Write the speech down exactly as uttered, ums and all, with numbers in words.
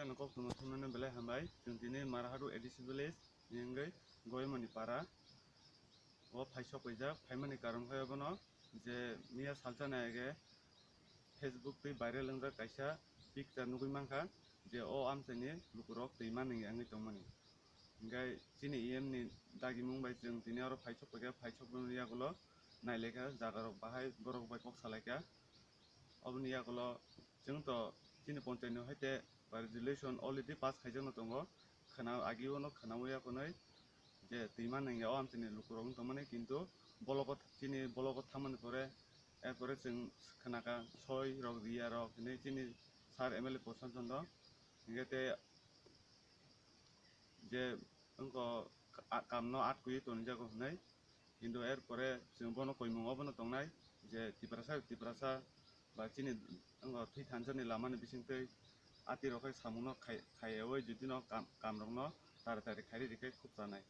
Ano kok tongma thumnani belai hambai. Chwng tini Marahadu A D C village ni wngwi Goimani para o phaisok paijak. Phaimani karon khe obono je miya salsa nai age Facebook twi viral wngjak kaisa picture nugwi mankha je o amchaini lukurok twi manwi wngwi tongmani. Hinkhe chini E M ni dagimung bai chwng tini oro phaisok paikha, phaisok bini yagulo nailaikha, jagarok bahai borok bai kok salaikha. Oboni yagulo chwng to chini ponchayat ni hoite resolution already pass khaijakno tongo, khwna agio no khwnawi yakunwi je twi manwi o amchaini lukurok wng tongmani, kintu bologo chini bologo thangmani pore, erpore chwng khnakha soi rok riya rok hinwi chini sir M L A Prasad Chandra hinkhe tei je wngkha a-, kamno atkwi tonijago hinwi. Kintu erpore chwng bono koimung obono tongnai je Tiprasa, Tiprasa ba chini wngkha thwi thansa ni lama ni bisingtwi ati rok khai samung no khai, khaiwi jodi no kam, kam rok no tari tari khairi rikhe khub chanai.